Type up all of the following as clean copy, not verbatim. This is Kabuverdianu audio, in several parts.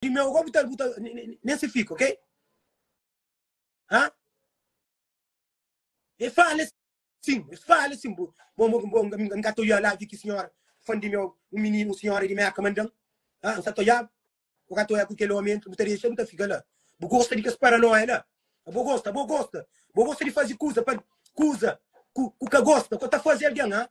Di meu go bu ta bu ta nem se fika, ok? Ha? E fala sim, e fala sim, bu bo bo bo n ka ta oia live ki senhora fã di meu, um menino, um senhora di Merca mandam. Ha, n sa ta oia, bu ka ta oia ku kel homem entra, bu ta dexa, bu ta fika la. Bu gosta di kes paranoia la. Bo gosta, bo gosta. Bo gosta di faze kuza pa kuza ku ku ka gosta, ku ta faze algen, ha?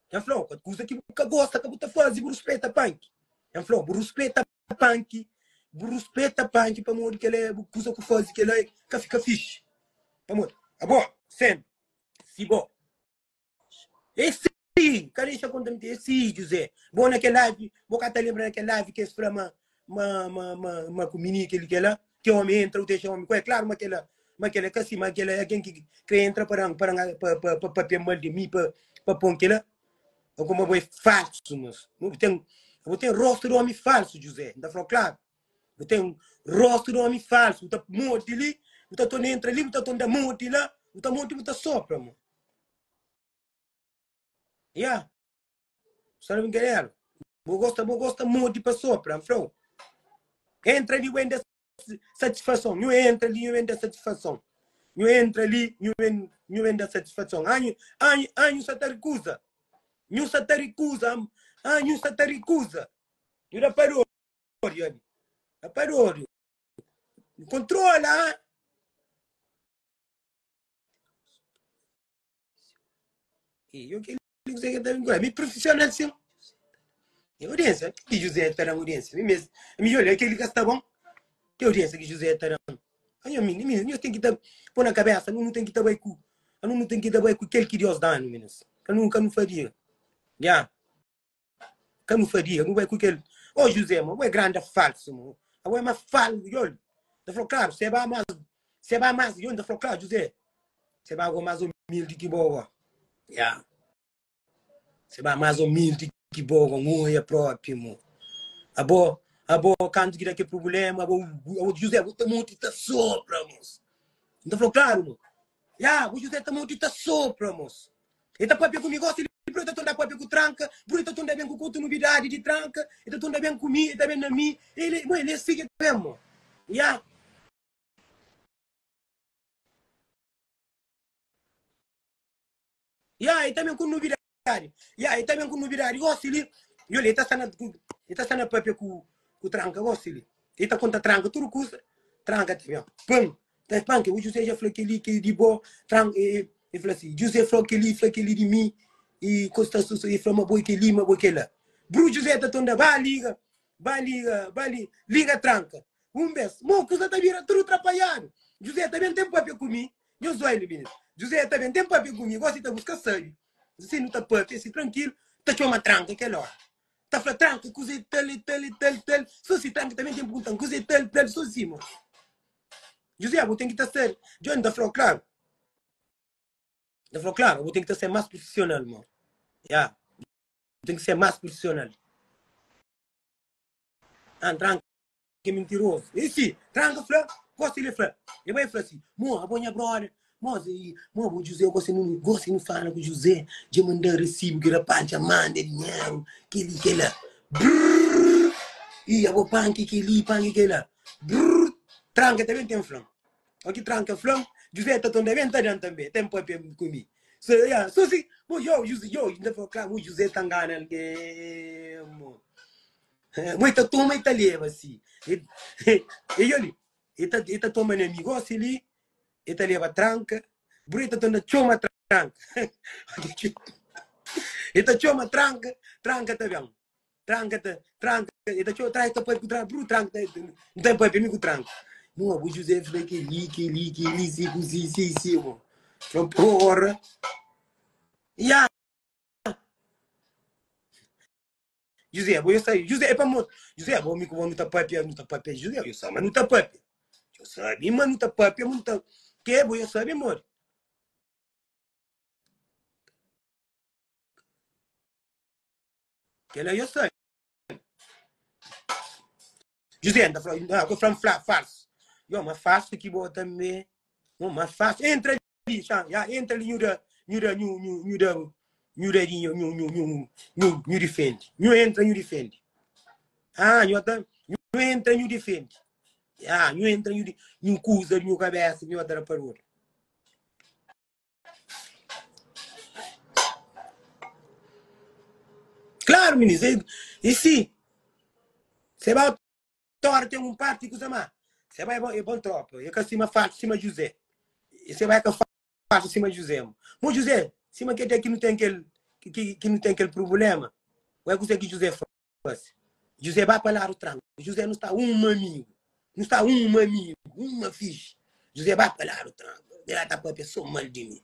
N flau, kuza ki bu ka gosta ka bu ta faze, bu ruspeta panki. N flau, bu ruspeta panki bu ruspeta panki pamodi kel é bu kuza ku fazi kel é ka fika fixi pamodi abo sempre si bo é si ka dexa konta miti é si José bo na kel live bo ka ta lembra na kel live ki es fla ma ma ma ma ma ku mini kel kel ki omi entra u dexa omi ku é klaru ma kel ma kel é ka si ma kel é algen ki kre entra pa pa pa pa pa papia mal di mi pa pa pon kel Ô como bo é falso, moço. Bo tem, bo tem rosto de homem falso, José. Não tá falando claro? Bo tem rosto de homem falso. Bo tá monte ali, bo tá torna entra ali, bo tá torna monte lá, bo tá monte, bo tá sopra, mo. Yeah. Sabe brincadeira? Bo gosta, bo gosta monte para sopra, flau. Entra ali, bo ainda satisfason nhu entra li nhu ben da satisfason nhu entra li nhu ben nhu ben da satisfason anhu anhu anhu sa ta rikuza nhu sa ta rikuza anhu sa ta rikuza nhu da pa dori ali da pa dori kontrola ha? E eu que José que tá me Mi profissional sim. E audiência, que José tá dando audiência. Mi mesmo, mi olha aquele que está bom. Que audiência que José tá dando. Ai, mi, mi, nós tem que tá pôr na cabeça, não tem que tá bem com, não tem que tá bem com aquele que Deus dá, meninos. Que nunca não faria. Já. Ka nu faria, nu bai ku kel Ô José, mo, bo é granda falso, mo. Abo é más falso, yo. Ta fla, claro, se ba más, se ba más, yo ta fla, claro, José. Se ba go más humilde ki bo, go. Ya. Se ba más humilde ki bo, go, ngoia propi, mo. Abo, abo, kantu ki da ke problema, abo, abo José, bo ta monti ta sopra, mos. N ta fla, claro, mo. Ya, bo José ta monti ta sopra, mos. E ta papia ku mi gosi di bro, e ta tonda papia ku tranka, bro e ta tonda ben ku konta nubidadi di tranka, e ta tonda ben ku mi, e ta ben na mi, ele, mo ele é si ki ta ben mo. Ya. Ya, e ta ben ku nubidadi. Ya, e ta ben ku nubidadi gosi li. Yo li, e ta sta na, e ta sta na papia ku, ku tranka gosi li. E ta konta tranka tudu kusa, tranka ta ben. Pum! Ta panka, o José já fla kel-li, kel di bo, tranka, e, e fla si, José fla kel-li, fla kel-li di mi, e kosta susu, e fla ma bo é kel-li, ma bo é kel-la. Bru José ta tonda, ba liga, ba liga, ba li, liga tranka. Un bes, mo kusa ta bira tudu trapalhadu. José ta ben ten papia ku mi, nhos oi li, mininu. José ta ben ten papia ku mi, gosi ta buska sabi. Si nu ta papia si trankilu, ta txoma tranka kel ora. Ta fla tranka kuze e tal, e tal, e tal, tal. So si tranka ta ben ten perguntan kuze e tal, tal, so si mo. José, bu ten ki ta ser, John ta fla-u klaru. Ta fla-u klaru, bu ten ki ta ser más profissional, mo. Ya, bu ten ki ser más profissional. Ah, tranka é mentiroso. E si, tranka fla, gosta ele fla. Ele vai fla assim, mo, abo nha brother, mo, e, mo, bo José, gosta não, gosta não fala com José, de mandar recibo que rapaz já manda dinheiro, que ali, que lá. Brrr, e abo panque que ali, panque que lá. Brrr, tranka também tem flan. O que tranka flan, José tá também tá dando também, tem papel comigo. So, yeah, so si, bo, yo, José, yo, ainda fala, claro, o José tá engana alguém, mo. Mo e ta toma e ta leba si. E, e, e, e ta, e ta toma na mi gosi li, e ta leba tranka, bro e ta toma txoma tranka. E ta txoma tranka, tranka ta ben. Tranka ta, tranka, e ta txoma, tranka ta papia ku tranka, bro tranka ta, n ta papia mi ku tranka. Mo, bu José fla kel-li, kel-li, kel-li, si ku si, si, si, mo. Fla, porra. Ya. José, bo eu sei. José, é pamodi. José, bo mi ku bo nu ta papia, nu ta papia. José, eu sei, mas nu ta papia. Eu sabe, mas nu ta papia, mas nu ta... Que bo eu sabe, amor. Kel-la eu sabe. José, N ta fla, ah, ku fla-m fla falso. Yo, ma falso ki bo tanbe. Mo, ma falso. Entra li, xa, ya, entra li, nhu da, nhu da, nhu, nhu, nhu da, nhu da di, nhu, nhu, nhu, nhu, nhu difende. Nhu entra, nhu difende. Ah, nhu ta, nhu. entra nhu difende. Ya, nhu entra nhu nhu kuza di nhu kabesa nhu ta da parodi. Claro, minis, e, e si. Se ba tora tem um parte kuza má. Se ba é bom, é bom tropa. É ka sima falso sima José. E se ba é ka falso sima José. Mo José, sima que que não tem aquele que, que não tem aquele problema. Ué, kuza que José faz? José ba pa lado tranco. José não está um amigo. Não está um amigo, uma fixe. José ba pa lado tranco. Ele tá pa pessoa mal de mim.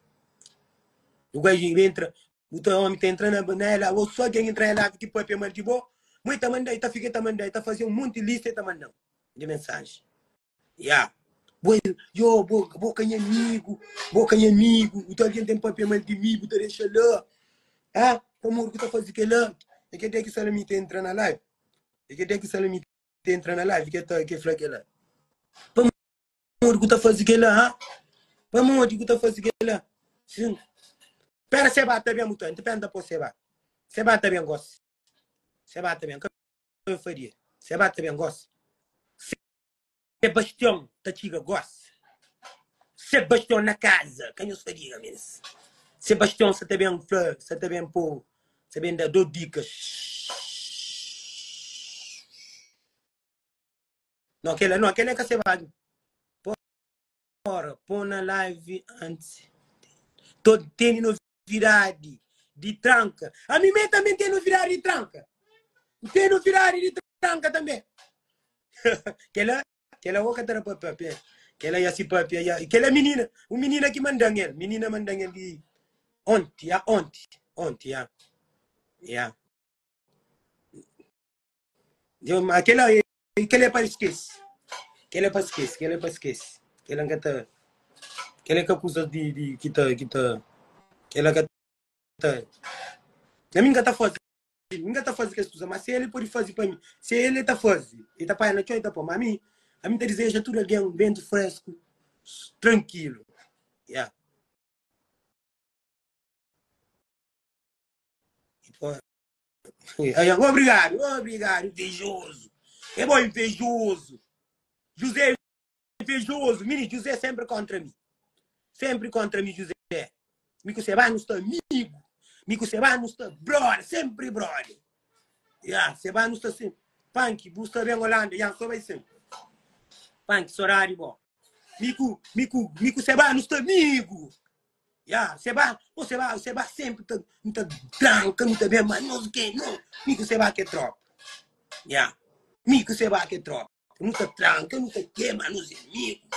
O gajo entra, o teu homem tá entrando na, na ela, ou só quem entra lá que papia mal de boa, muito tá mandando, tá fica tá mandando, tá fazendo um monte de lista e tá mandando de mensagem. Yeah. Bo, yo, bo, bo ka nha amigo, bo ka nha amigo, o teu alguém tem papia mal de mim, bo tá deixa lá. Ah, pamodi ku ta faze kel-la? É kel dia ki Salami ta entra na live. É kel dia ki Salami ta entra na live ki ta ki fla kel-la. Pamodi ku ta faze kel-la, ha? Pamodi ku ta faze kel-la? Sim. Pera seba ta ben mutan, te penta po seba. Seba ta ben gosi. Seba ta ben, ka faria. Seba ta ben gosi. Sebastião ta txiga gosi. Sebastião na kaza, ka nhos fadiga minis. Sebastião sa ta ben fla, sa ta ben po, sa ben da do dikas. No, kela, no, kela é ka Seba. Porra, pô na live antes. Tô tendo novidade de tranca. A mim mesmo também tem novidade de tranca. Tem novidade de tranca também. Kela, kela oka tara papia. Kela ya si papia ya. Kela menina, o menina que mandan ele, menina mandan ele de ontem, ya ontem, ontem ya. Ya. Deu, aquela Kel é pa skese. Kel é pa skese, kel é pa skese. Kel ka ta kel é ka kuzas di di ki ta ki ta kel ka ta na mi ka ta faze mi ka ta faze kes kuza, mas se ele pode faze pa mi, se ele ta faze, ele ta panha na txon e ta pô, mas ami ami ta dizeja tudu algen bentu fresku, trankilu. Yeah. Obrigado, obrigado, invejoso. É bom invejoso. José invejoso. Mini, José sempre contra mim. Sempre contra mim, José. Mi com Seba não está amigo. Mi com Seba não está brother. Sempre brother. Yeah, Seba não está sempre. Punk, busca bem Holanda. Yeah, só vai sempre. Punk, horário bom. Mi com, mi com Seba não está amigo. Ya, Seba, ô Seba, Seba sempre ta, nu ta tranka, nu ta ben, mas nos ke, no, mi ku Seba ke tropa. Ya, mi ku Seba ke tropa. Nu ta tranka, nu ta kema, nos é amigo.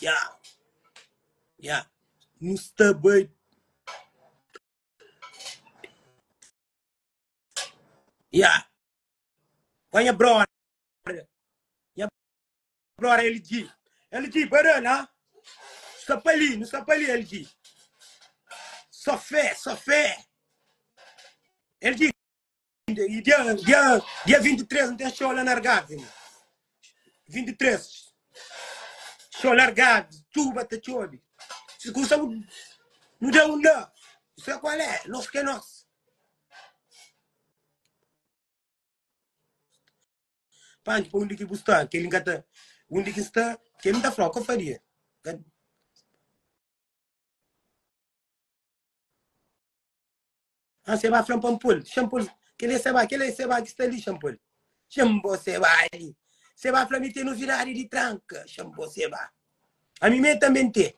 Ya, ya, nu sta bai. Ya, com nha brother, nha brother LG. LG, para lá. Sta pa li, nu sta pa li, LG. Só fé, só fé. LG, e dia, dia, dia 23 não tem show lá na Argave. 23. Show na Argave, tuba ta txobe. Se custa, não dá um lá. Isso é qual é? Nós que é nós. Panki pa undi ki bu sta, kel ka ta undi ki sta, kel ta fla, ko faria. Ah, se ba fla pa pol, xan pol, kel é seba, kel é seba ki sta li, xan pol. Xan bo seba ali. Seba fla mi tem novidade de tranca, xan bo seba. A mim me também tem.